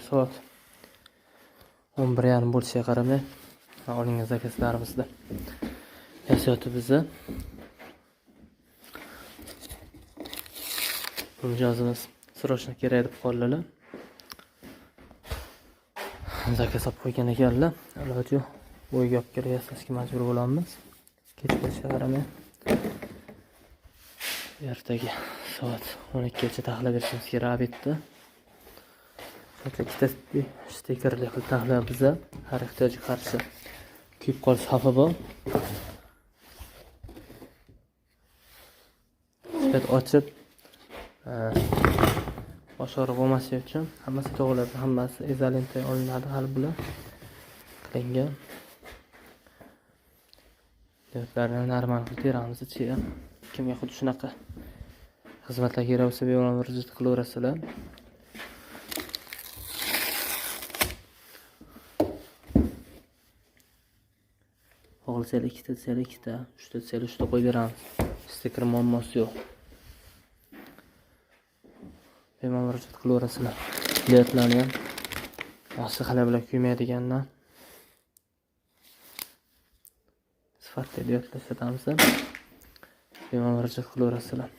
Soat 11:30 bo'lishiga qaramay, olingan zakazlarimizda yasayapmiz. Bu mijozimiz срочно kerak deb qoldilar. Zakaz olib qo'ygan ekanlar. Iloji yo'q. Uyga olib kelib yasashga majbur bo'lamiz. Kech bo'lishiga qaramay. Ertaga soat 12 gacha taxlab berishimiz kerak обед da. Ikkita shtekerli qilib taxlayapmiz. Har ehtiyojga qarshi kuyib qolish xavfi bor. Sifat ochib, bosh og'riq bo'lmasligi uchun hammasi to'g'riladi, hammasi izolenta olinadi, hali bular qilingan. Diodlarni normal qilib teramiz ichiga. Kimga xuddi shunaqa xizmatlar kerak bo'lsa, bemalol murojaat qilaverasizlar. Xohlasanglar ikkita desanglar ikkita, uchta desanglar uchta qo'yib beramiz. Stiker muammosi yo'q. Bemalol murojaat qilaverasizlar. Diodlarni ham yaxshi bilan kuymaydigandan sifatli diodlar ishlatamiz. Bemalol murojaat qilaverasizlar.